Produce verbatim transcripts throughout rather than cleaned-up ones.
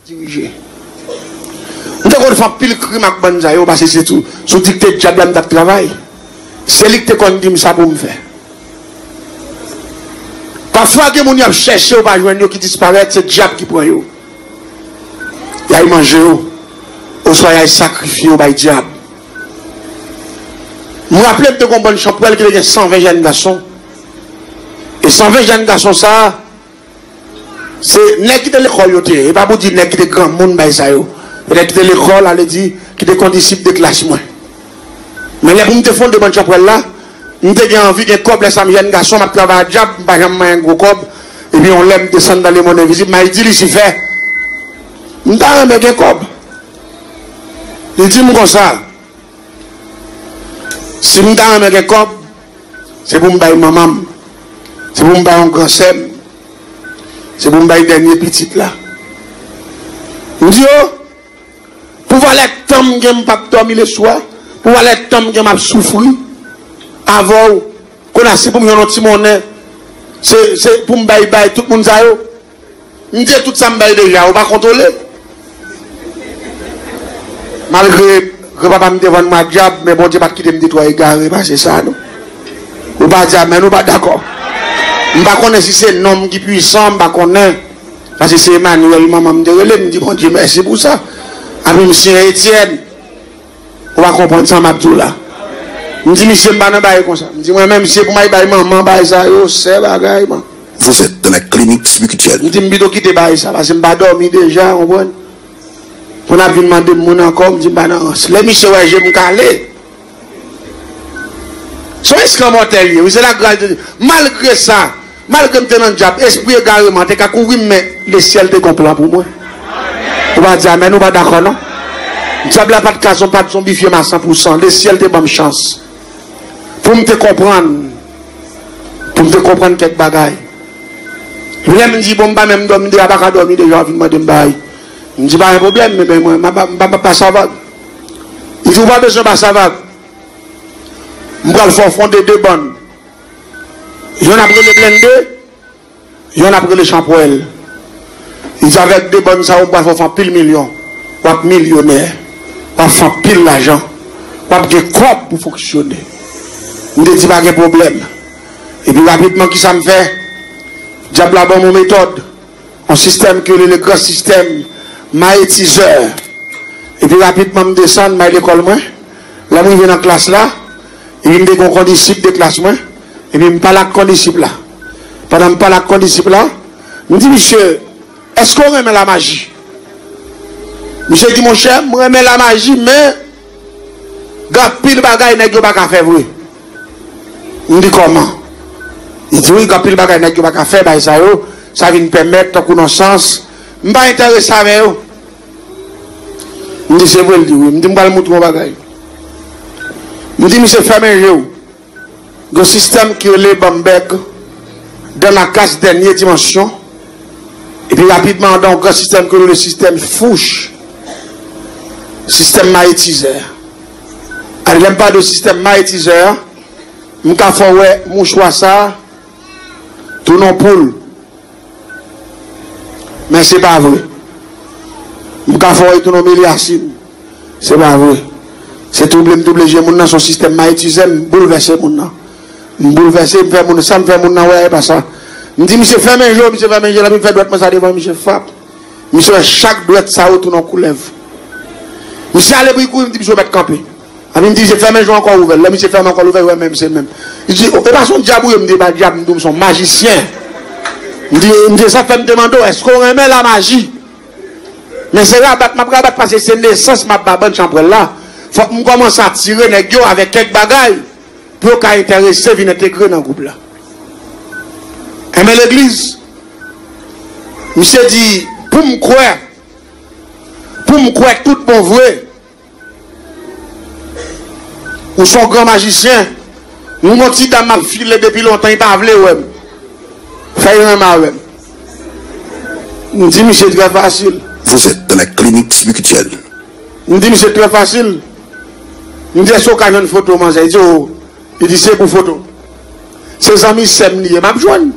dirije. M te konn fè anpil krim ak bann sa yo, paske se sou, sou dikte dyab la m t ap travay. Se li ki te konn di m sa pou m fè. Pafwa, gen moun y ap chèche, yo pa jwenn yo, ki disparèt, se dyab ki pran yo. Y al manje yo, oswa y al sakrifye yo bay dyab. M raple m te gen yon bann chanpwèl ki te gen san ven jèn gason. E san ven jèn gason sa a, se nèg ki te lekòl yo te ye. E pa pou di nèg ki te granmoun bay sa yo. Se nèg ki te lekòl, ale di, ki te kondisip de klas mwen. Men lè pou m te fonde bann chanpwèl la, m te gen anvi gen kòb, lè sa m jèn gason, m ap travay ak dyab, m pa janm manyen gwo kòb. Epi yon lè m desann nan lemonn envizib, m al di Lisifè, m ta renmen gen kòb. Li di m konsa, si m ta renmen gen kòb, se pou m bay manman m, se pou m bay yon gran sè m, se pou m bay dènye pitit la. M di yo, pou valè tan m gen m p ap dòmi leswa, pou valè tan m gen m ap soufri avè w, kounye a si pou m jwenn yon ti monnen, se, se pou m bay, bay tout moun sa yo. M di tout sa m bay deja, ou pa kontwole. Malgre granpapa m te vann mwen ak dyab, men Bondye pa t kite m te twò egare pase sa, non. Ou pa di amèn, ou pa dakò. M pa konnen si se non m ki pwisan, m pa konnen. Paske se Emmanuel, manman m te rele m, m di Bondye mèsi pou sa. Epi m siyen Etienne. Ou pa konprann sa m ap di w la. M di misye m pa nan bagay konsa. M di mwen menm, si se pou m al bay manman bagay sa yo, sè bagay, man. Vous êtes dans la clinique spirituelle. M di m pito kite bagay sa, paske m pa dòmi deja, konprann? Pou n ap vin mande m moun ankò, m di m pa nan rans. Lè misye wè je m kale, se yon eskanmòtè l ye, wi, se lagras de Dye. Malgre sa, malgre m te nan dyab, espri egareman te ka kouvri m, men lesyèl te gen plan pou mwen. Ou pa di amèn, ou pa dakò, non? Dyab la pa t ka zon-, pa t zonbifye m a san pou san. Lesyèl te ban m chans pou m te konprann, pou m te konprann kèk bagay. Lè m di, bon, m pa menm dòmi deja, pa ka dòmi deja, w ap vin mande m bagay. M di, pa gen pwoblèm, men mwen, m pa, m pa, m pa, pa savag. Li di, ou pa bezwen pa savag. M pral fè w fonde de bann. Yonn ap rele blende, yonn ap rele chanpwèl. Li di, avèk de bann sa yo, m pral fè w fè anpil milyon. W ap milyonè. W ap fè anpil lajan. W ap gen kòb pou fonksyone. M te di, pa gen pwoblèm. Epi rapidman, kisa m fè? Dyab la ban m yon metòd. Yon sistèm ke yo rele gran sistèm mayetizè. Epi rapidman, m desann, m al lekòl mwen. Lè m rive nan klas la, epi m te gen yon kondisip de klas mwen, epi m pale ak kondisip la. Pandan m pale ak kondisip la, m di, misye, èske w renmen lamaji? Misye di, monchè, m renmen lamaji, men gen anpil bagay nèg yo pa ka fè vre. M di, kòman? Li di, wi, gen anpil bagay nèg yo pa ka fè, bagay sa yo, sa vin pèmèt, tankou nan sans, m pa enterese avè yo. M di, se vre? L di, wi. M di, m pral montre w yon bagay. M di, misye, fèmen je w. Gen yon sistèm ki rele Bamberg, dans la case dernière dimension. Epi rapidman, andan yon gran sistèm ki rele sistèm Fuchs, sistèm mayetizè. Alè, lè m pale de sistèm mayetizè a, m ka fè w wè mouchwa sa a tounen yon poul. Men se pa vre. M ka fè w wè tounen yon melyasin. Se pa vre. Se touble m touble je moun nan, se yon sistèm mayetizè, m boulvèse moun nan. M boulvèse, m fè moun, sa m fè moun nan wè, e pa sa. M di, misye, fèmen je w, misye fèmen je l, epi m fè dwèt mwen sa devan, misye frap. Misye wè chak dwèt sa yo tounen yon koulèv. Misye ale pou l kouri, m di, misye, ou mèt kanpe. Epi m di, misye, fèmen je w ankò, ouvè l. Lè misye fèmen ankò, l ouvè, l wè menm, se menm. Li di, o, e pa se yon dyab ou ye? M di, e pa dyab, m di w, m se yon majisyen. M di, m di, sa fè m te mande w, èske w renmen lamaji? Men se rabat m ap rabat, paske se nesans m ap ba bann chanpwèl la. Fòk m kòmanse atire nèg yo avèk kèk bagay pou yo ka enterese vin entegre nan gwoup la. Enben legliz, misye di, pou m kwè, pou m kwè tout bon vre, ou se yon gran majisyen. M gon ti dam m ap file depi lontan, li pa vle wè m. Fè l renmen avè m. M di misye trè fasil. Vous êtes dans la clinique spirituelle. M di misye trè fasil. M di, èske w ka jwenn foto manzè? Li di, o. Li di, se pou foto. Se zanmi sè m li ye, m ap jwenn.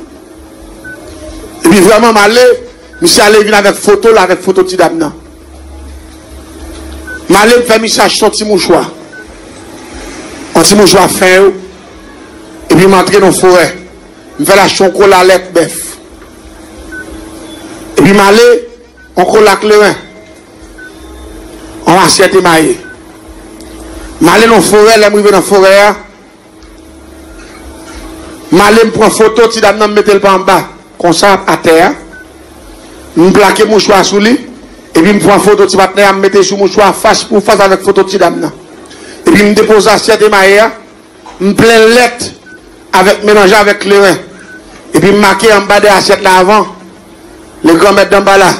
Epi vrèman, m ale, Misye ale vin avèk foto l, avèk foto ti dam nan. M ale, m fè misye achte yon ti mouchwa. Yon ti mouchwa fen yo. Epi m antre nan forè. M fè l achte yon kola lèt bèf. Epi m ale, yon kola kleren. Yon asyèt emaye. M ale nan forè, lè m rive nan forè a, m ale, m pran foto ti dam nan, m mete l pa anba, konsa, atè a. M plake mouchwa sou li, epi m pran foto ti patnè a, m mete sou mouchwa fas pou fas avèk foto ti dam nan. Epi m depoze asyèt emaye a, m plen lèt avèk, melanje avèk kleren. Epi m make anba de asyèt la avan, le Grand Maître d'Anbala.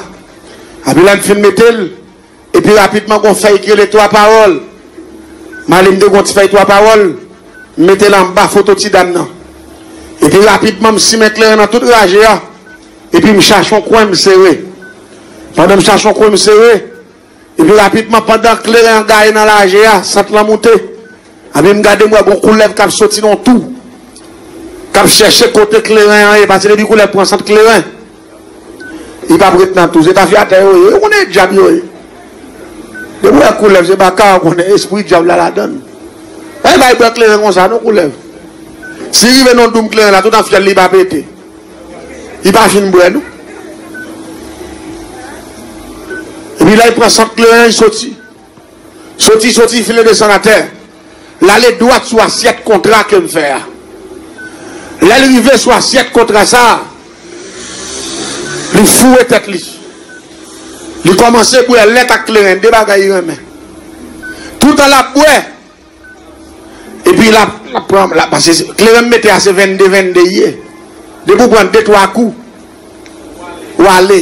Epi lè m fin mete l, epi rapidman, gon fèy ki rele twa pawòl. M ale, m te gon ti fèy twa pawòl, m mete l anba foto ti dam nan. Epi rapidman, m simen kleren nan tout raje a. Epi m chache yon kwen, m sere. Pandan m chache yon kwen, m sere. Epi rapidman, pandan kleren an gaye nan raje a, sant lan moute. Epi m gade, m wè gon koulèv k ap soti nan yon tou. K ap chèche kote kleren an ye, paske depi koulèv pran sant kleren, li p ap ret nan tou. Se tafyatè yo ye. Yo konnen e dyab yo ye. Depi w wè koulèv, se baka, w konnen espri dyab la ladan l. Pa bay bwè kleren konsa non, koulèv. Si rive nan doum kleren la, tout an fyèl li pa pete. Li pa fin bwè non. Epi lè l pran sant kleren, li soti. Soti, soti, file desann atè. L ale dwat sou asyèt kontra ke m fè a. Lè l rive sou asyèt kontra sa a, li foure tèt li. Li kòmanse bwè lèt ak kleren, de bagay li renmen. Toutan l ap bwè, epi l ap, l ap pran, l ap pase, kleren m mete a se vennde, vennde li ye. Depi w pran de, twa kou, w ale.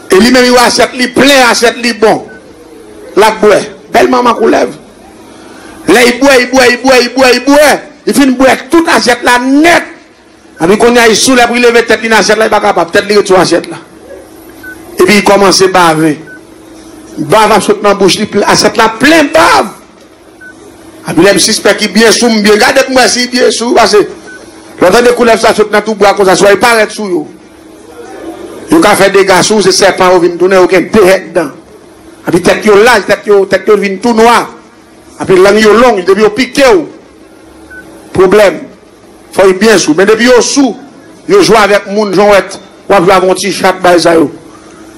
E li menm, li wè asyèt li plen, asyèt li bon. L ap bwè. Bèl manman koulèv. Lè li bwè, li bwè, li bwè, li bwè, li bwè, li fin bwè tout asyèt la nèt. Epi kounye a, li sou, lè pou li leve tèt li nan asyèt la, li pa kapab. Tèt li ret sou asyèt la. Epi li kòmanse bave. Bav ap sot nan bouch li, pl-, asyèt la plen bav. Epi lè m sispèk li byen sou, m byen gade pou m wè si li byen sou, paske lè w tande koulèv sa sot nan tou bwa konsa, swa li parèt sou yo. Yo ka fè dega sou ou, se sèpan yo vin tounen, yo gen de hèk dan. Epi tèt yo laj, tèt yo, tèt yo vin tou nwa. Epi lang yo long, depi yo pike w, pwoblèm. Fò yo byen sou. Men depi yo sou, yo jwe avèk moun, jan w wè, w ap jwe avèk yon ti chat, bagay sa yo.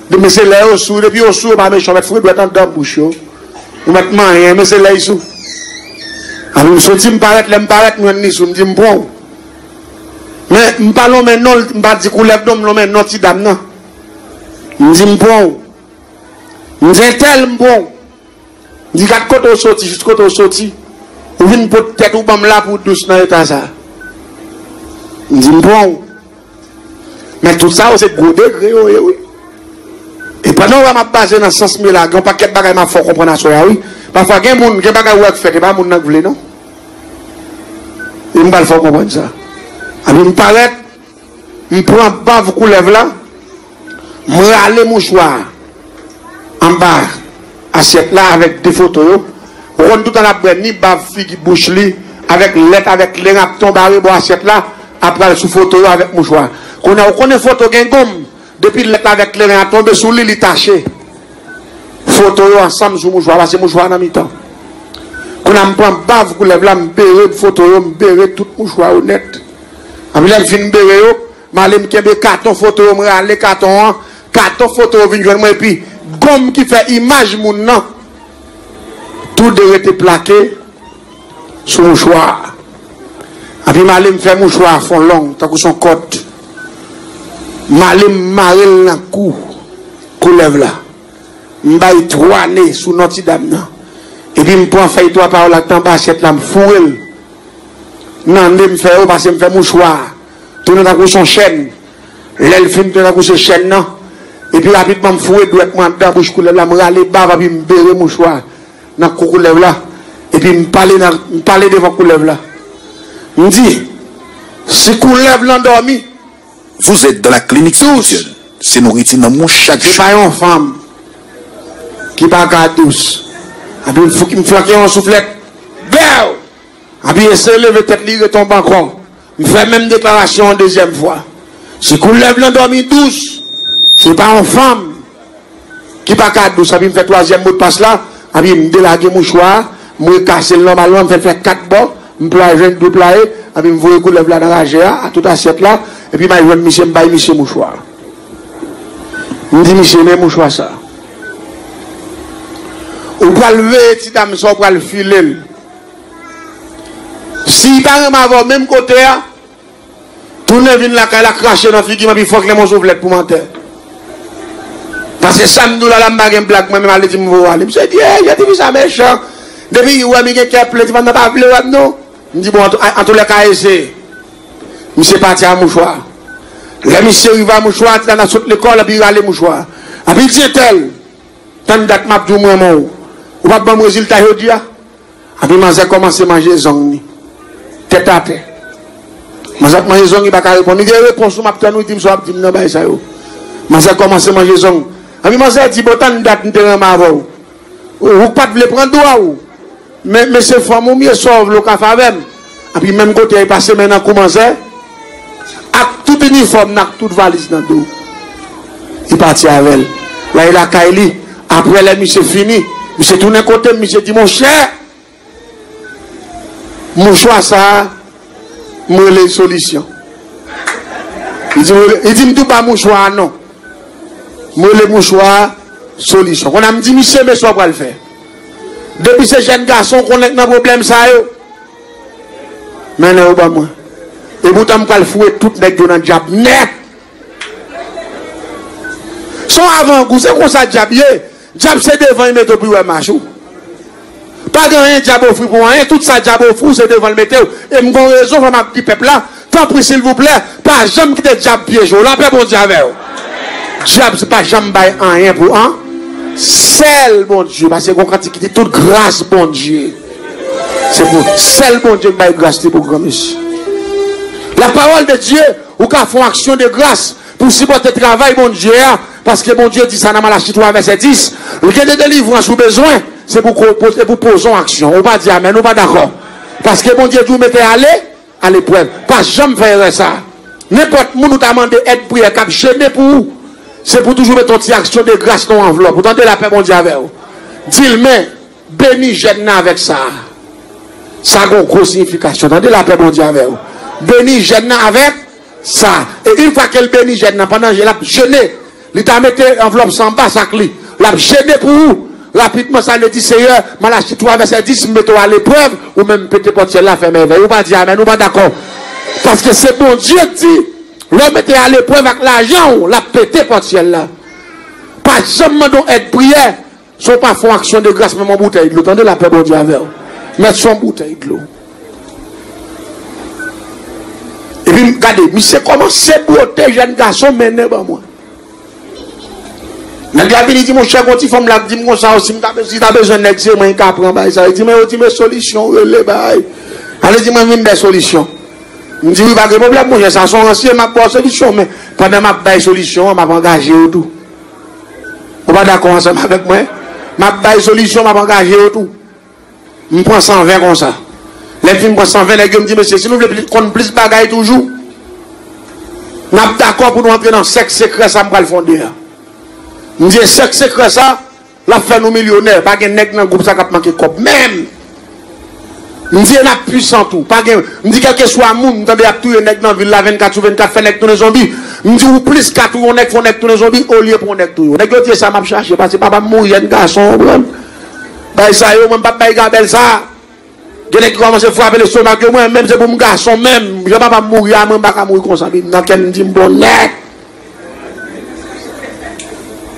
De, men se lè yo sou, depi yo sou, yo pa mechan, w mèt foure dwèt anndan bouch yo. Ou mèt manyen, men se lè yo sou. Epi m soti, m parèt, lè m parèt, m jwenn li sou, m di m pran w. Men m pa lonmen non l, m pa di koulèv non, m lonmen non ti dam nan. M di m pran w. M di entèl, m pran w. M di gad kote w soti, jis kote w soti. Ou vin pot tèt ou ban m la pou w dous nan eta sa. M di m pran w. Men tout sa yo se gwo degre yo ye wi. E pandan w wè m ap baze nan sans m ye la, gen yon pakèt bagay m ap fè w konprann aswè a wi. Pafwa gen moun, gen bagay ou wè k fèt, e pa moun nan k vle non. E m pral fè w konprann sa. Epi m parèt, m pran bav koulèv la, m rale mouchwa a anba asyèt la avèk de foto yo. Ou konn toutan l ap bwè ni bav figi bouch li, avèk lèt, avèk kleren ap tonbe a rebò asyèt la, ap pral sou foto yo avèk mouchwa. Kounye a, ou konnen foto gen gonm, depi lèt la avèk kleren an tonbe sou li, li tache. Foto yo ansanm sou mouchwa, pase mouchwa nan mitan. Kounye a, m pran bav koulèv la, m bere foto yo, m bere tout mouchwa yo nèt. Epi lè m fin bere yo, m ale m kenbe katon foto yo, m rale katon an, katon foto yo vin jwenn mwen, epi gonm ki fè imaj moun nan, tou de rete plake sou mouchwa a. Epi m ale m fè mouchwa a fè w long, tankou se yon kòd. M ale m mare l nan kou koulèv la. M bay twa ne sou non ti dam nan. Epi m pran fèy twa pawòl ak anba asyèt la, m foure l nan ne m fè yo, pase m fè mouchwa a tounen tankou se yon chèn. Lè l fin tounen tankou se chèn nan, epi rapidman m foure dwèt mwen anndan bouch koulèv la, m rale bav epi m bere mouchwa nan kou koulèv la, epi m pale nan, m pale devan koulèv la. M di, si koulèv lan dòmi, Vous êtes dans la clinique Spirituelle. Se nouriti nanm ou chak jou. Se pa yon fanm ki pa ka dous. Epi m fou-, m flanke yon souflèt. Bèw! Epi eseye leve tèt li, retonbe ankò. M fè menm deklarasyon an dezyèm fwa. Si koulèv lan dòmi dous, E pa yon fanm ki pa ka dous, anpi m fè twazyèm modpas la, anpi m delage mouchwa a, m rekase l nòmalman, m fè l fè kat bò, m playe, jwenn de playe, anpi m voye koulèv la nan rajè a, a tout asyèt la, epi m al jwenn misye, m bay misye mouchwa a. M di misye, men mouchwa sa. Ou pral veye ti dam sa, ou pral file l. Si li pa renmen avè w menm kote a, tounen vin lakay la, krache nan figi m, epi fòk lè m yon souflèt pou mantè. Paske sa m di w la, la m pa gen blag, mwen menm ale di m voye w ale. Misye di, "Ey, jan tifi sa mechan." Depi li wè m, li gen kè plen, ti fanm nan pa vle wè m non. M di, "Bon, an tou, an tou lè ka, eseye." Misye pati a mouchwa. Lè misye rive a mouchwa, ti dam nan sot lekòl, epi li rale mouchwa. Epi li di, "Entèl, tann dat m ap di w m renmen w. Ou p ap ban m rezilta jodi a?" Epi manzè kòmanse manje zong li. Tèt atè. Manzè ap manje zong li, pa ka reponn. Li gen repons ou, m ap tann ou, di m sa w ap di m nan bagay sa yo. Manzè kòmanse manje zong. Epi manzè di, "Bon, tann dat m te renmen avè w. Ou, ou pa t vle pran dwa w. Men, men se fanm ou m ye, sa w vle w ka fè avè m." Epi menm kote a, li pase men nan kou manzè. Ak tout inifòm nan, ak tout valiz nan do. Li pati avè l. L al lakay li. Apre lè misye fini, misye tounen kote m, misye di, "Monchè, mouchwa sa a, m rele l solisyon." Li di, li di m tou pa mouchwa a non. M rele mouchwa a solisyon. Kounye a m di, "Misye, men sa w pral fè. Depi se jèn gason, w konnen k nan pwoblèm sa yo. Mennen yo ban mwen. Epoutan m pral foure tout nèg yo nan dyab nèt." Se yon avangou, se konsa dyab ye. Dyab se devan li mete w pou l wè mach ou. Pa gen anyen dyab ofri pou anyen, tout sa dyab ofri w se devan l mete w. E m gon rezon fò m ap di pèp la, tanpri silvouplè, pa janm kite dyab pyeje w. Lapè Bondye avè w. Dyab se pa janm bay anyen pou an. Sèl Bondye, paske gon kantik ki di tout gras Bondye. Se pou sèl Bondye k bay gras li pou granmesi. La parole de Dieu, ou ka fè yon aksyon de gras pou sipòte travay Bondye a, paske Bondye di sa nan Malachi twa vèsè dis, gen de delivrans ou bezwen, se pou ko-, pou, se pou poze yon aksyon. Ou pa di amèn, ou pa dakò. Paske Bondye di w mete ale, aleprèv. Pa janm fè erè sa. Nenpòt moun ou ta mande èd priyè k ap jene pou ou, se pou toujou mete yon ti aksyon de gras nan yon anvlòp. Ou tande, lapè Bondye avè w. Di l, men, beni jèn nan avèk sa. Sa gon gwo siyifikasyon. Tande, lapè Bondye avè w. Beni jèn nan avèk sa. E yon fwa ke l beni jèn nan, pandan l ap jene, li ta mete anvlòp sa anba sak li. L ap jene pou ou. Rapidman, sa vle di, Seyè, Malachi twa vèsè dis, m mete w aleprèv, ou menm pete pòt syèl la, fèmen vèy. Ou pa di amèn, ou pa dakò. Paske se Bondye k di, lè w mete aleprèv ak lajan w, l ap pete pòt syèl la. Pa janm mande w èd priyè, si w pa fè yon aksyon de gras, menm yon boutèy dlo. Tande, lapè Bondye avè w. Mèt se yon boutèy dlo. Epi, gade, misye kòmanse bwote jèn gason mennen ban mwen. Nèg la vini di, monchè, gon ti fanm la k di m konsa, o, si m ta, si ta bezwen nèg, se mwen ki ka pran bagay sa. Li di, men yo di, men solisyon, rele bagay. Ale di mwen vin bay solisyon. M di, wi, pa gen pwoblèm, monchè, sa se yon ansyen, m ap ba w solisyon, men pandan m ap bay solisyon an, m ap angaje yo tou. Ou pa dakò ansanm avèk mwen? M ap bay solisyon, m ap angaje yo tou. M pran san ven konsa. Lè m fin pran san ven, nèg yo m di, mesye, si nou vle pli, konn plis bagay toujou, n ap dakò pou nou antre nan sèk sekrè sa m pral fonde a. M di, e sèk sekrè sa, l ap fè nou milyonè. Pa gen nèg nan gwoup sa k ap manke kòb. Menm! M di, e n ap pwisan tou. Pa gen, m di, kèlkeswa moun, m tande y ap touye nèg nan vil la vennkat sou vennkat, fè nèg tounen zonbi. M di, ou plis ka touye yon nèg, fè yon nèg tounen zonbi, olye pou yon nèg touye w. Nèg yo di, e sa m ap chache, paske papa m mouri jèn gason, w konprann? Bay sa yo, mwen m p ap bay gabèl sa. Gen nèg ki kòmanse frape lestomak yo, mwen menm se pou m gason menm. Jan papa m mouri a, mwen m pa ka mouri konsa, men nan kè m di m bon nèt.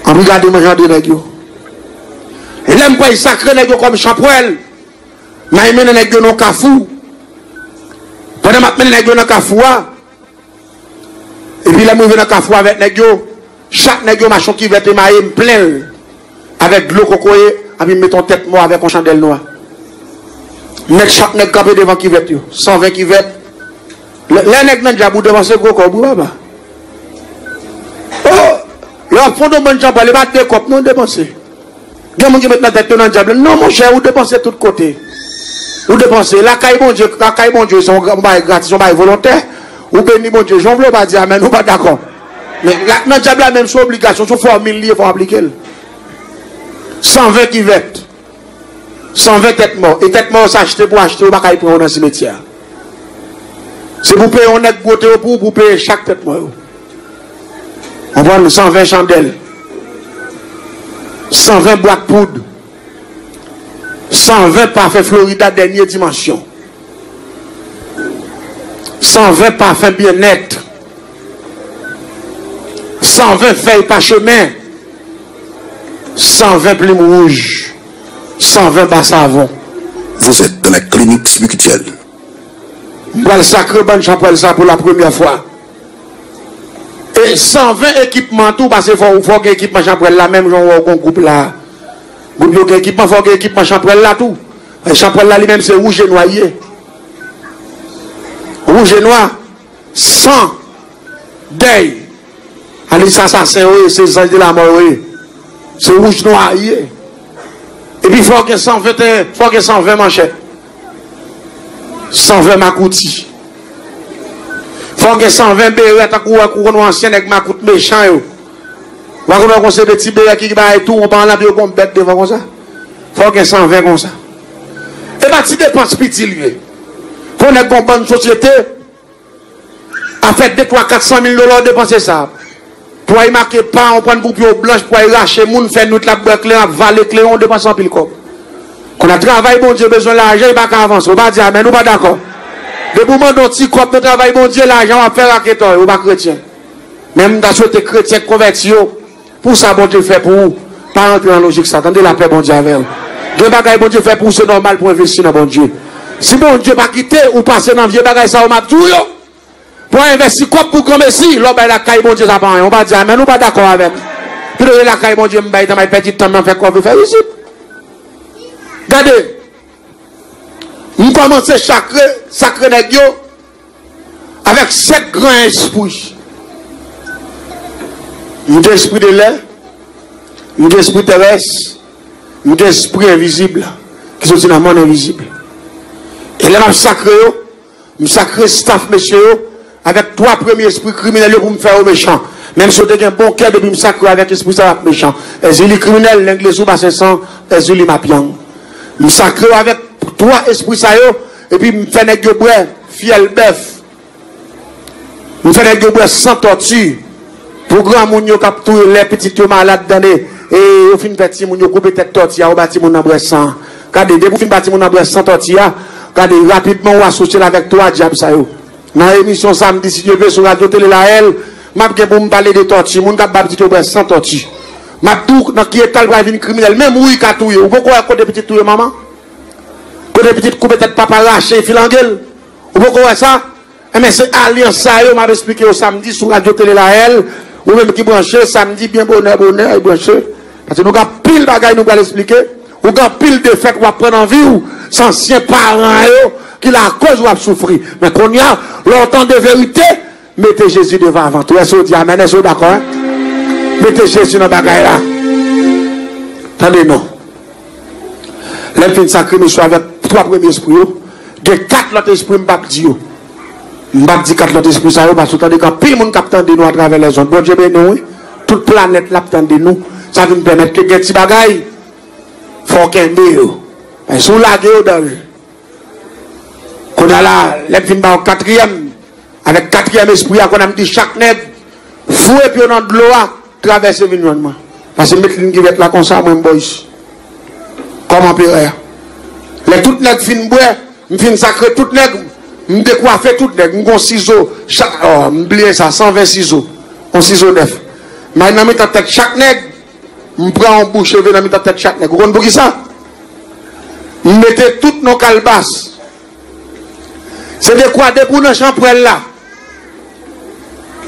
Anpi gade mwen jan de nèg yo. E lè m pral sakre nèg yo kòm chanpwèl, m al mennen nèg yo nan kafou. Pandan m ap mennen nèg yo nan kafou a, epi lè m rive nan kafou avèk nèg yo, chak nèg yo mache yon kivèt emaye, m plen l avèk dlo kokoye, epi m mete yon tèt mò avèk yon chandèl nwa. M mèt chak nèg kanpe devan kivèt yo, san ven kivèt. Lè, lè nèg nan djab ou depanse gwo kòb, wi papa. O, lè w ap fè yon bann chanpwèl, e pa de kòb non depanse. Gen moun ki met nan tèt yo nan djab la. Non, monchè, ou depanse tout kote. Ou depanse. Lakay Bondye, lakay Bondye, se yon gra-, yon bagay gratis, yon bagay volontè. Ou beni Bondye. Jan w vle w pa di amèn, ou pa dakò. Men, la, nan dyab la menm, se obligasyon, se fòmil li ye, fò w aplike l. San ven kivèt. San ven tèt mò. E tèt mò yo se achte pou achte, yo pa ka al pran yo nan simetyè a. Se pou peye yon nèg bwote yo pou ou, pou peye chak tèt mò yo. Konprann? San ven chandèl. San ven bwat poud. San ven pafen Florida dènye dimansyon. San ven pafen byennèt. San ven fèy pachemen. San ven plim wouj. San ven ba savon. Vous êtes dans la clinique spirituelle. M pral sakre bann chanpwèl sa pou la premyè fwa. E san ven ekipman tou, paske fò, fò gen ekipman chanpwèl la, menm jan w wè w gen gwoup la. Gwoup yo gen ekipman, fò gen ekipman chanpwèl la tou. E chanpwèl la li menm se wouj e nwa li ye. Wouj e nwa, san, dèy. Alis asasen yo ye, se zanj de lamò yo ye. Se wouj nwa li ye. Epi fò gen san venteyen, fò gen san ven manchèt. San ven makouti. Fò gen san ven berè tankou wè kou konn wè ansyen nèg makout mechan yo. Ou pa konn wè konn se de ti berè ki bay tou, ou pa ann ap yo gon bèt devan konsa. Fò gen san ven konsa. E pa ti depans piti li ye. Fò nèg gon bann sosyete, afè de twa kat san mil dola w depanse sa. Pway make pa, w pran pou pye w blanch, pway rache moun, fè nwit l ap bwè klen, ap vale klen, w depanse anpil kòb. Kounye a travay Bondye bezwen lajan, li pa ka avanse. Ou pa di amèn, ou pa dakò. Depi w mande yon ti kòb nan travay Bondye, lajan w ap fè raketòy, ou pa kretyen. Men m ta swete kretyen k konvèti yo, pou sa Bondye fè pou ou, pa rantre nan lojik sa. Tande lapè Bondye avè w. Gen bagay Bondye fè pou ou, se nòmal pou w envesti nan Bondye. Si Bondye pa kite ou pase nan vye bagay sa yo m ap di w yo, pou w envesti kòb pou granmesi, lè w bay lakay Bondye sa pa anyen. Ou pa di amèn, ou pa dakò avè m. Pito se lakay Bondye m bay, tan m al pèdi tan m nan fè kòb yo fè vizit. Gade, m kòmanse sakre, sakre nèg yo, avèk sèt gran espri. M gen espri de lè, m gen espri terès, m gen espri envizib, ki soti nan monn envizib. E lè m ap sakre yo, m sakre staf mesye yo, avèk twa premye espri kriminèl yo pou m fè yo mechan. Menm si yo te gen bon kè, depi m sakre yo avèk espri sa yo ap mechan. Èzili kriminèl, Lenglezoub, asasen, Èzili mafya. M sakre yo avèk twa espri sa yo, epi m fè nèg yo bwè fyèl bèf. M fè nèg yo bwè san tòti. Pou granmoun yo k ap touye lè pitit yo malad, tande, e yo fin fè timoun yo koupe tèt tòti a, ou ba timoun nan bwè san. Gade, depi w fin ba timoun nan bwè san tòti a, gade, rapidman ou asosye l avèk twa dyab sa yo. Nan emisyon samdi, si Dye vle, sou Radyo Tele Lahèl, m ap gen pou m pale de tòti, moun k ap ba pitit yo bwè san tòti. M ap di w nan ki eta l pral vin kriminèl. Menm ou, li ka touye. Ou poko wè kote pitit touye manman? Kote pitit koupe tèt papa, rache, filange l? Ou poko wè sa? Enben, se alyans sa yo m ap esplike yo samdi sou Radyo Tele Lahèl. Ou menm ki branche, samdi, byen bonè, bonè, branche. Paske nou gen anpil bagay nou pral esplike. Ou gen anpil defèt w ap pran nan vi w, se ansyen paran yo ki lakoz w ap soufri. Men kounye a, lè w tande verite, mete Jezi devan avan tou. Èske w di amèn? Èske w dakò, en? Mete Jezi nan bagay la. Tande non. Lè m fin sakre mesye avèk twa premye espri yo, gen kat lòt espri m p ap di yo. M p ap di kat lòt espri sa yo, paske w tande gen anpil moun k ap tande nou atravè lèzond. Bondye beni w, wi. Tout planèt la ap tande nou. Sa vin pèmèt ke gen ti bagay, fò w kenbe yo. Men si w lage yo, danje. Kounye a la, lè m fin ba w katriyèm, avèk katriyèm espri a, kounye a m di chak nèg, foure pye w nan dlo a, travèse vin jwenn mwen. Pase m met liy kivèt la konsa, mwen m bò isi. Kòm anperè a. Lè tout nèg fin bwè, m fin sakre tout nèg, m dekwafe tout nèg, m gon sizo, cha-, oh, m bliye sa, san ven sizo, yon sizo nèf. M al nan mitan tèt chak nèg, m pran yon bout cheve nan mitan tèt chak nèg. Ou konn poukisa? M mete tout nan kalbas. Se dekwa depi w nan chanpwèl la,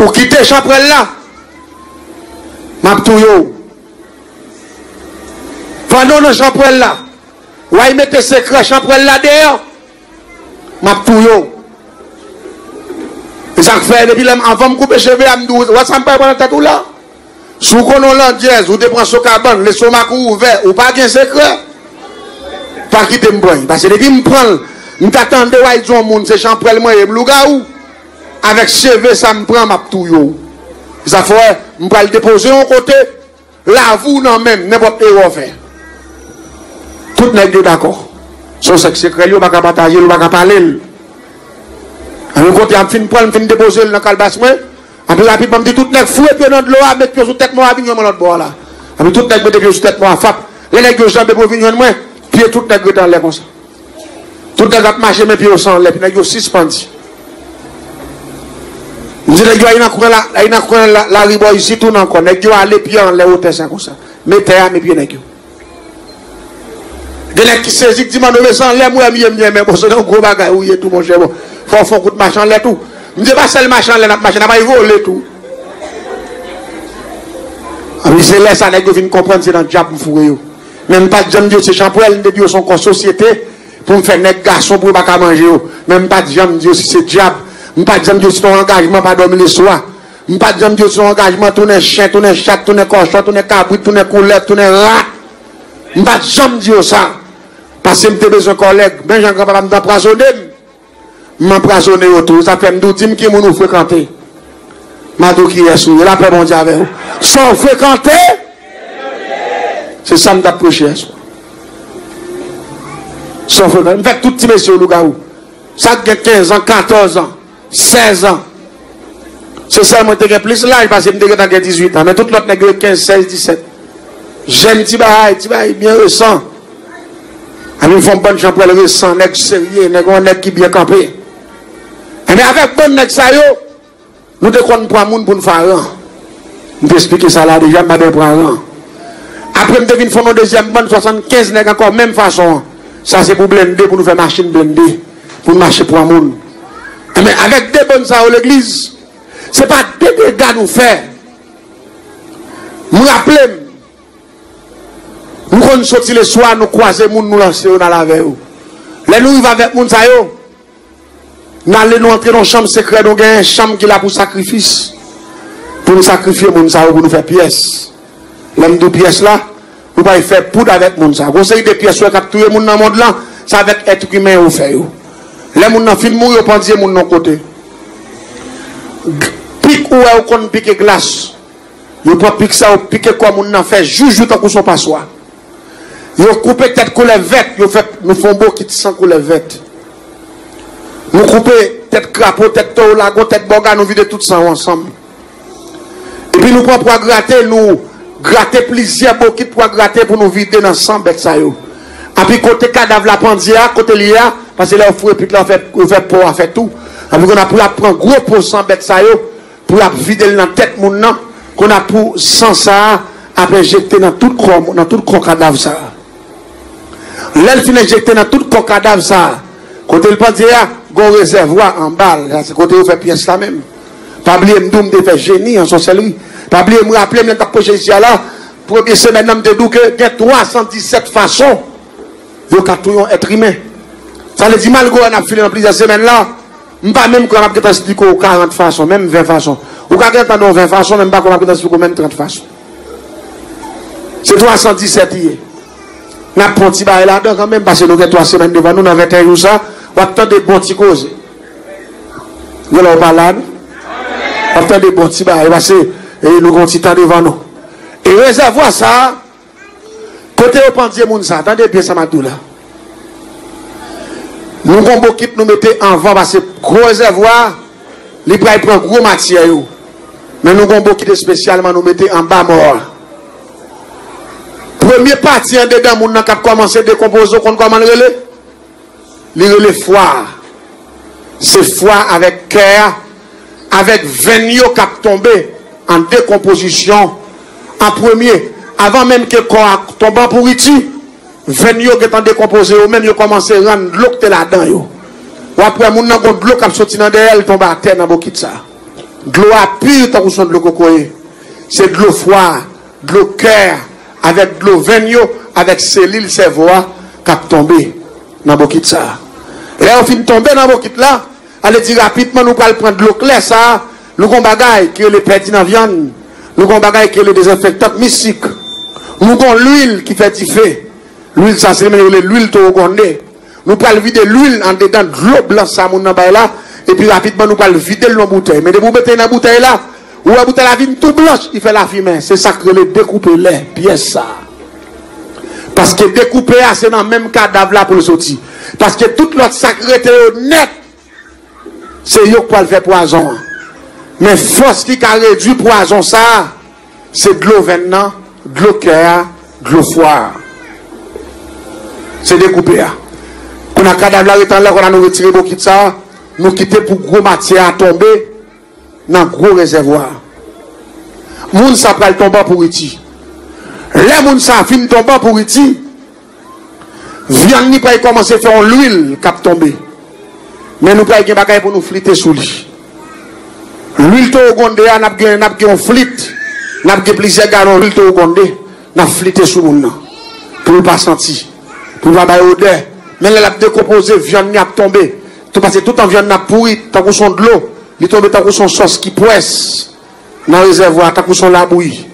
ou kite chanpwèl la, m ap touye w. Pandan w nan chanpwèl la, w al mete sekrè chanpwèl la deyò, m ap touye w. E sa k fè, depi lè m, anvan m koupe cheve a, m di w, wè sa m pral pran nan tèt ou la? Si w konnen w landjèz, ou te pran sokabann, lestomak ou ouvè, ou pa gen sekrè, pa kite m pran l. Paske depi m pran l, m ta tande w al di yon moun se chanpwèl mwen ye, m lougawou. Avèk cheve sa m pran, m ap touye w. Sa fè, m pral depoze yon kote, lavi w nan men m, nenpòt erè w fè. Tout nèg yo dakò. Se yon sèk sekrè l, yo pa ka pataje l, yo pa ka pale l. An yon kote, m fin pran l, m fin depoze l nan kalbas mwen. Anpi rapidman, m di tout nèg foure pye nan dlo a, met pye sou tèt mwen, vin jwenn mwen lòt bò a la. Anpi tout nèg mete pye sou tèt mwen, fap. Lè nèg yo janbe pou vin jwenn mwen, pye tout nèg rete anlè konsa. Tout nèg ap mache, men pye yo se anlè, epi nèg yo sispandi. M di nèg yo, al nan kwen la, al nan kwen la, lari bò isit tou nan kò. Nèg yo ale pye anlè wotè sa konsa. Men tè a, men pye nèg yo. Gen nèg ki sezi, ki di, "Manno, men se anlè m wè m ye, m ye, men bon, se yon gwo bagay ou ye tou, monchè, bon. Fò w fè yon kout mache anlè tou." M di, "E pa sèl mache anlè n ap mache, n ap al vole tou." Anpi se lè sa nèg yo vin konprann se nan dyab m foure yo. Men m pa t janm di yo se chanpwèl, m te di yo se yon kò sosyete pou m fè nèg gason pou yo pa ka manje yo. Men m pa t janm di yo si se dyab. M pa t janm di yo si se yon angajman pa dòmi leswa. M pa t janm di yo se yon angajman tounen chen, tounen chat, tounen kòchon, tounen kabrit, tounen koulèv, tounen rat. M pa t janm di yo sa. Paske m te bezwen kòlèg. Men jan granpapa m te anpwazone m. M anpwazone yo tou. Sa fè m di w, di m ki moun ou frekante. M a di w kiyès ou ye. Lapè Bondye avè w. Sa w frekante, se sa m t ap preche yèswa. Sa w frekante. M fè tout ti mesye yo lougawou. Sa k gen kenz an, katòz an, sèz an. Se sèl mwen te gen plis laj, paske m te gentan gen dizuit an. Men tout lòt nèg yo kenz, sèz, disèt. Jèn ti bagay, ti bagay byen resan. Ann fè yon bann chanpwèl resan, nèg serye, nèg yon nèg ki byen kanpe. Enben, avèk bann nèg sa yo, nou te konn pran moun pou n fè aran. M te esplike sa la deja, m pa byen pran aran. Apre, m te vin fè yon dezyèm bann, swasannkenz nèg ankò, menm fason an. Sa se pou blende, pou nou fè machin blende, pou n mache pran moun. Enben, avèk de bann sa yo legliz, se pa de dega nou fè. M raple m, nou konn soti leswa, nou kwaze moun, nou lanse yo, n al avè yo. Lè nou rive avèk moun sa yo, n ale, nou antre nan yon chanm sekrè, nou gen yon chanm ki la pou sakrifis. Pou nou sakrifye moun sa yo, pou nou fè pyès. Lè m di w pyès la, nou pral fè poud avèk moun sa yo. Gon seri de pyès ou wè k ap touye moun nan mond lan, se avèk èt imen yo fè yo. Lè moun nan fin mouri, yo pandye moun nan yon kote. G-, pik ou wè yo konn pike glas. Yo pran pik sa, yo pike kò moun nan, fè joujou tankou se yon paswa. Yo koupe tèt koulèv vèt, yo fè, nou fè yon bokit san koulèv vèt. Nou koupe tèt krapo, tèt towo, lagon, tèt bòga, nou vide tout san yo ansanm. Epi nou pran pwa grate, nou grate plizyè bokit pwa grate pou nou vide nan san bèt sa yo. Epi kote kadav la pandye a, kote l ye a, paske lè yo foure pik la, yo fè, yo fè po a fè tou. Epi kounye a pou y ap pran gwo po san bèt sa yo, pou y ap vide l nan tèt moun nan, kounye a pou san sa a ap enjekte nan tout kò, nan tout kò kadav sa a. Lè l fin enjekte nan tout kò kadav sa a, kote l pandye a, gen yon rezèvwa anba l, sa se kote yo fè pyès la menm. Pa bliye m di w m te fè jeni an sòsèlri. Pa bliye m raple m lè m t ap preche isi a la, premye semèn nan m te di w ke gen twa san disèt fason yo ka touye yon èt imen. Sa vle di, malgre n ap file nan plizyè semèn la, m pa menm kwè m ap gentan esplike w karant fason, menm ven fason. Ou ka gentan tande yon ven fason, men m pa kwè m ap gentan esplike w menm trant fason. Se twa san disèt li ye. N ap pran ti bagay ladan kanmenm, paske nou gen twa semèn devan nou, nan venteyen jou sa, w ap tande bon ti koze. Gen lè w pa la, non? W ap tande bon ti bagay, paske, e, nou gen yon ti tan devan nou. E rezèvwa sa a, kote yo pandye moun sa, tande byen sa m ap di w la. Nou gon bokit nou mete anvan, paske gwo rezèvwa a, li pral pran gwo matyè yo. Men nou gon bokit espesyalman nou mete anba mò a. Premye pati andedan moun nan k ap kòmanse dekonpoze, w konn kòman l rele? Li rele fwa a. Se fwa avèk kè a, avèk venn yo k ap tonbe an dekonpozisyon an premye. Avan menm ke kò a tonbe an pouriti, venn yo gentan dekonpoze yo menm, yo kòmanse rann dlo k te ladan yo. W ap wè moun nan gon dlo k ap soti nan dèyè l tonbe atè nan bokit sa a. Dlo a pi tankou se yon dlo kokoye. Se dlo fwa a, dlo kè a, avèk dlo venn yo, avèk selil sèvo a k ap tonbe nan bokit sa a. Lè yo fin tonbe nan bokit la, ale di rapidman nou pral pran dlo klè sa a, nou gon bagay ki rele pèdi nan vyann, nou gon bagay ki rele dezenfektan mistik, nou gon lwil ki fè dife. Lwil sa se li menm yo rele lwil towo gwonde. Nou pral vide lwil andedan dlo blan sa moun nan bay la, epi rapidman nou pral vide l nan boutèy. Men depi w mete l nan boutèy la, Ou wè boutèy la vin tou blanch, li fè lafimen. Se sa k rele dekoupe lè, pyès sa a. Paske dekoupe a, se nan menm kadav la pou l soti. Paske tout lòt sa k rete yo nèt, se yo k pral fè pwazon an. Men fòs ki ka redui pwazon sa a, se dlo venn nan, dlo kè a, dlo fwa a. Se dekoupe a. Kounye a kadav la rete anlè, kounye a nou retire bokit sa a, nou kite pou gwo matyè a tonbe nan gwo rezèvwa a. Moun sa pral tonbe an pouriti. Lè moun sa fin tonbe an pouriti, vyann li pral kòmanse fè yon lwil k ap tonbe. Men nou pral gen bagay pou nou flite sou li. Lwil towo gwonde a, n ap gen, n ap gen yon flit, n ap gen plizyè galon lwil towo gwonde, n ap flite sou moun nan. Pou l pa santi, pou l pa bay odè. Men lè l ap dekonpoze, vyann li ap tonbe. Tou pase toutan vyann nan ap pouri, tankou s on dlo, li tonbe tankou s on sòs ki pwès nan rezèvwa, tankou s on labouyi.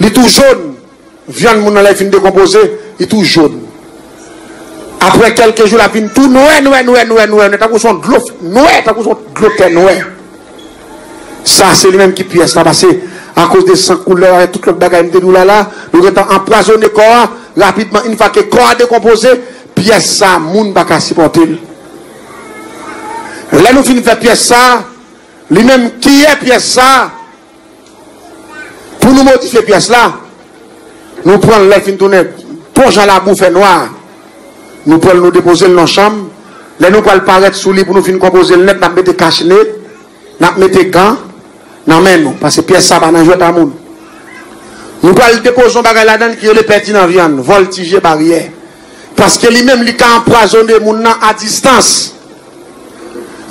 Li tou jòn. Vyann moun nan lè l fin dekonpoze, li tou jòn. Apre kèlke jou, l ap vin tou nwè, nwè, nwè, nwè, nwè, nwè, tankou s on dlo f-, nwè, tankou s on dlo tè nwè. Sa, se li menm ki pyès la, pase akoz de san koulè avèk tout lòt bagay m te di w la la, nou gentan anpwazonnen kò a, rapidman, yon fwa ke kò a dekonpoze, pyès sa, moun pa ka sipòte l. Lè nou fin fè pyès sa, li menm kiyè pyès sa, pou nou modifye pyès la, nou pran l lè l fin tounen bon jan labou fè nwa. Nou pran l, nou depoze l nan chanm. Lè nou pral parèt sou li pou nou fin konpoze l nèt, n ap mete kachne, n ap mete gan nan men nou. Paske pyès sa pa nan jwèt a moun. Nou pral depoze yon bagay ladan l ki rele pèdi nan vyann, vòltije baryè. Paske li menm, li ka anpwazonnen moun nan a distans.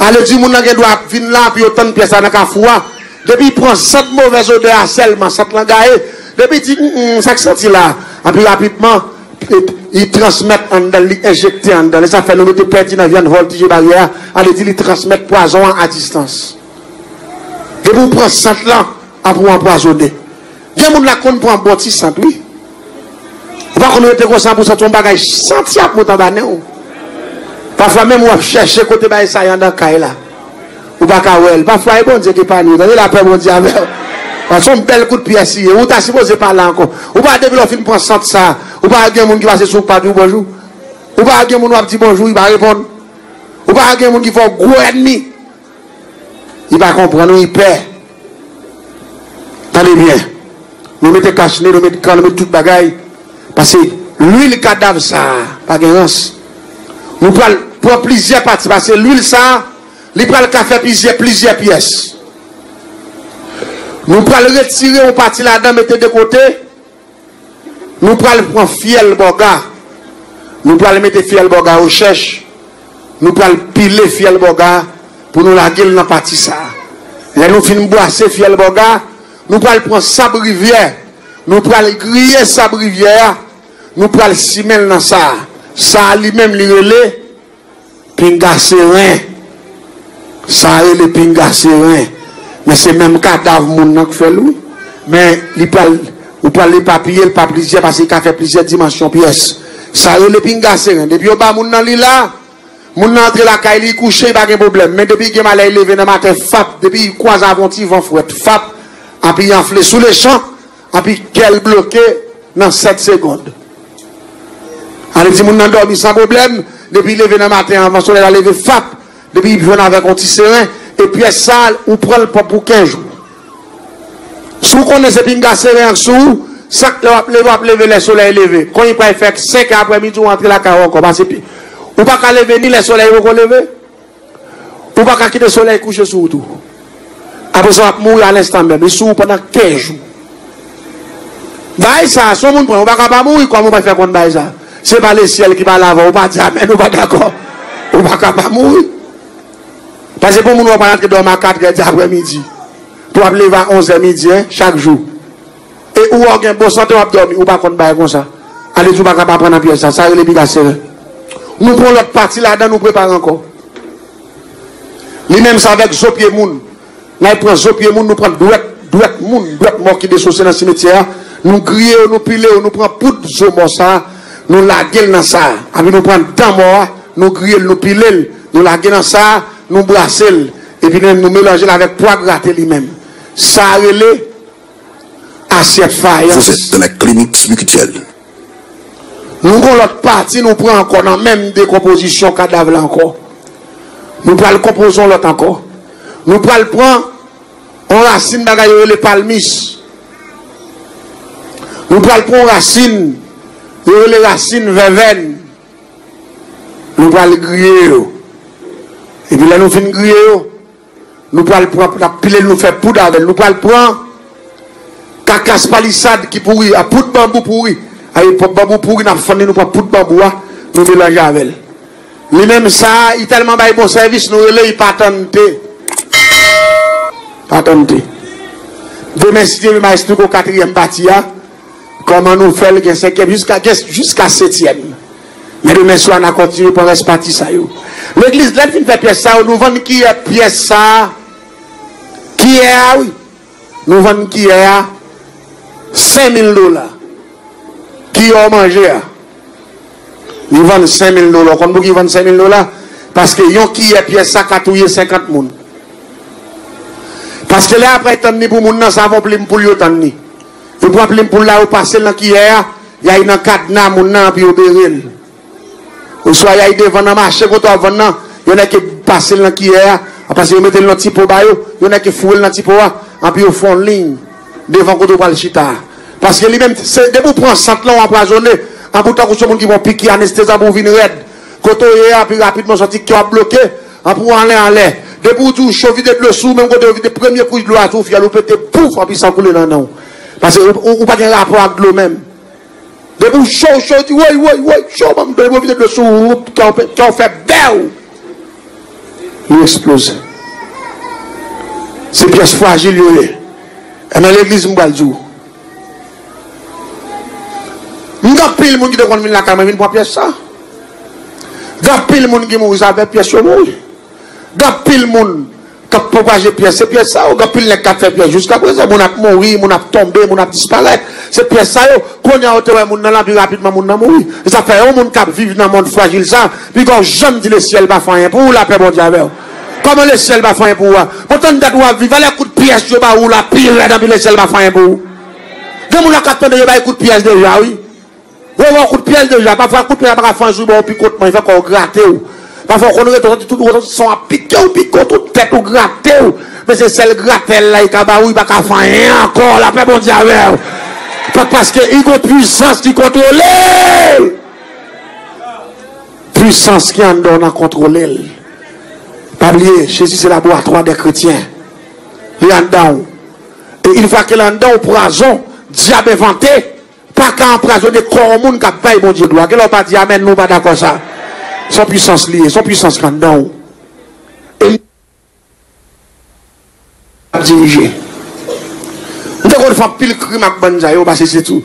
Ale di moun nan gen dwa ap vin la, epi yo tann pyès la nan kafou a. Depi l pran sant movèz odè a sèlman, sant lan gaye. Depi l di, "Mm, mm, sa k santi la?" Epi rapidman, li, li transmèt anndan l, li enjekte anndan l. E sa fè nou mete pèdi nan vyann, vòltije baryè a. Ale di li transmèt pwazon an a distans. Depi w pran sant lan, epi w anpwazonnen. Gen moun la konn pran bon ti sant, wi. Ou pa konn rete konsa pou w santi yon bagay santi ap monte anba nen w. Pafwa menm w ap chèche kote bagay sa ye anndan kay la. Ou pa ka wè l. Pafwa e Bondye ki epanye w. Tande lapè Bondye avè w. Paske yon bèl kout pyès li ye. Ou ta sipoze pa la ankò. Ou pa depi lè w fin pran sant sa, ou pa gen moun ki pase sou ou pa di w bonjou. Ou pa gen moun w ap di bonjou, li pa reponn. Ou pa gen moun ki fè w gwo ènmi. Li pa konprann ou, li pè. Tande byen. Nou mete kachne, nou mete kan, nou mete tout bagay. Paske lwil kadav sa a pa gen rans. Nou pral pran plizyè pati, paske lwil sa a, li pral ka fè plizyè, plizyè pyès. Nou pral retire yon pati ladan, mete de kote. Nou pral pran fyèl bòga. Nou pral mete fyèl bòga rechèch. Nou pral pile fyèl bòga pou nou lage l nan pati sa a. Lè nou fin bwase fyèl bòga, nou pral pran sab rivyè. Nou pral griye sab rivyè a. Nou pral simen l nan sa a. Sa a li menm li rele pinga seren. Sa rele pinga seren. Men se menm kadav moun nan k fè l, wi. Men li pral, ou pral epapiye l pa plizyè, paske li ka fè plizyè dimansyon pyès. Sa rele pinga seren. Depi yo ba moun nan li la, moun nan antre lakay li, li kouche, li pa gen pwoblèm. Men depi li gen malè, li leve nan maten, fap, depi li kwaze avè yon ti van frèt, fap, epi li anfle sou lechan, epi kè l bloke nan sèt segonn. Ale di moun nan dòmi san pwoblèm, depi li leve nan maten anvan solèy la leve, fap, depi li jwenn avèk yon ti seren, e pyès sa, ou pran l pwòp pou kenz jou. Si w konnen se pinga seren an k sou ou, sa k lè w ap leve, w ap leve lè solèy leve. Konn li pral fè senk è aprèmidi, ou antre lakay ou ankò, pase pi. Ou pa ka leve ni lè solèy poko leve, ou pa ka kite solèy kouche sou ou tou. Apre sa, w ap mouri alenstan menm. Li sou ou pandan kenz jou. Bagay sa, si yon moun pran, ou pa ka pa mouri, kòman ou pral fè konn bagay sa? Se pa lesyèl ki pale avè w, ou pa di amèn, ou pa dakò. Ou pa ka pa mouri. Paske pou moun wè w pral antre dòmi a katrè di aprèmidi, pou w ap leve a onzè midi, en, chak jou. E ou wè w gen bon sante, w ap dòmi, ou pa konn bagay konsa. Ale di w pa ka pa pran nan pyès sa, sa rele pinga seren. Nou pran lòt pati ladan, nou prepare ankò. Li menm sa avèk zo pye moun. N al pran zo pye moun, nou pran dwèt, dwèt moun, dwèt mò ki desose nan simetyè a. Nou griye yo, nou pile yo, nou pran poud zo mò sa a, nou lage l nan sa a. Epi nou pran dan mò a, nou griye l, nou pile l, nou lage nan sa a, nou brase l. Epi nou menm, nou melanje l avèk pwa grate li menm. Sa a rele asyèt fayans. Vous êtes dans la clinique spirituelle. Nou gon lòt pati nou pran ankò nan menm dekonpozisyon kadav la ankò. Nou pral konpoze yon lòt ankò. Nou pral pran yon rasin bagay yo rele palmis. Nou pral pran yon rasin yo rele rasin vèvèn. Nou pral griye yo. Epi lè nou fin griye yo, nou pral pran, n ap pile l, nou fè poud avè l. Nou pral pran kakas palisad ki pouri a, poud banbou pouri. A epòk banbou pouri, n ap fann li, nou pran poud banbou a, nou melanje avè l. Li menm sa a, li tèlman bay bon sèvis, nou rele li patante. Patante. Demen, si Dye vle, m a esplike w katriyèm pati a. Kòman nou fè l gen senkyèm jiska, gen jiska setyèm. Men demen swa n a kontinye pran rès pati sa yo. Legliz, lè n fin fè pyès sa yo, nou vann kiyè pyès sa a. Kiyè a, wi. Nou vann kiyè a senk mil dola. Kiyè w manje a. Li vann senk mil dola. Ou konn pouki li vann senk mil dola? Paske yon kiyè pyès sa ka touye senkant moun. Paske lè y ap tann li pou moun nan, sa fè yon plim poul yo tann li. Yo pran plim poul la, yo pase l nan kiyè a, y al nan kadna moun nan, anpi yo bere l. Oswa y al devan nan mache kote w ap vann nan, yo nèk pase l nan kiyè a, paske yo mete l nan ti po ba yo, yo nèk foure l nan ti po a, anpi yo fè yon liy devan kote w pral chita a. Paske li menm, se, depi w pran sant lan, w anpwazonnen, anpi w tankou se yon moun ki pran piki anestezi, anpi w vin rèd. Kote w ye a, pi rapidman w santi kè w ap bloke, anpi w anlè anlè. Depi w di w cho, vide dlo sou ou, menm kote yo vide premye kouch dlo a sou ou, fyèl ou pete, pouf, anpi san koule nan nen w. Paske ou, ou, ou pa gen rapò ak dlo menm. Depi w cho, w cho, w di, woy, woy, woy, cho, ban m dlo, depi yo vide dlo sou ou, kè w pe-, kè w fè bèw. Li eksploze. Se pyès frajil yo ye. E nan legliz, m pral di w. M gen anpil moun ki te konn vin lakay mwen, vin pran pyès sa. Gen anpil moun ki mouri, se avèk pyès yo mouri. Gen anpil moun k ap pwopaje pyès, se pyès sa yo. Gen anpil nèg k ap fè pyès jiska prezan. Moun ap mouri, moun ap tonbe, moun ap disparèt. Se pyès sa yo. Kounye a, ou te wè moun nan la, pi rapidman moun nan mouri. E sa fè yon moun k ap viv nan mond frajil sa, piga w janm di lesyèl pa fè anyen pou ou, lapè Bondye avè w. Kòman lesyèl pa fè anyen pou ou a? Bon, tann dat ou ap viv, alè kout pyès yo ba ou la pi rèd anpi lesyèl pa fè anyen pou ou. Gen moun la k ap tande yo bay kout pyès deja, wi. Yo ba w kout pyès deja. Pafwa kout pyès la pa ka fè anyen sou ou, ba w pikotman, li fè kò w grate w. Pafwa w konn rete, w santi tout, w santi san ap pike w, pike w, tout tèt ou grate w. Men se sèl gratèl la li ka ba ou, li pa ka fè anyen ankò. Lapè Bondye avè w. Fòk paske li gon pwisans ki kontwole l. Pwisans ki anndan w nan kontwole l. Pa bliye, Jezi se laboratwa dè kretyen. Li anndan w. E yon fwa ke l anndan w, pwazon dyab envante pa ka anpwazonnen kò yon moun k ap bay Bondye glwa. Genlè w pa di amèn, nou pa dakò sa. Se yon pwisans li ye, se yon pwisans ki anndan w. E ap dirije. M te konn fè anpil krim ak bann sa yo, paske se tou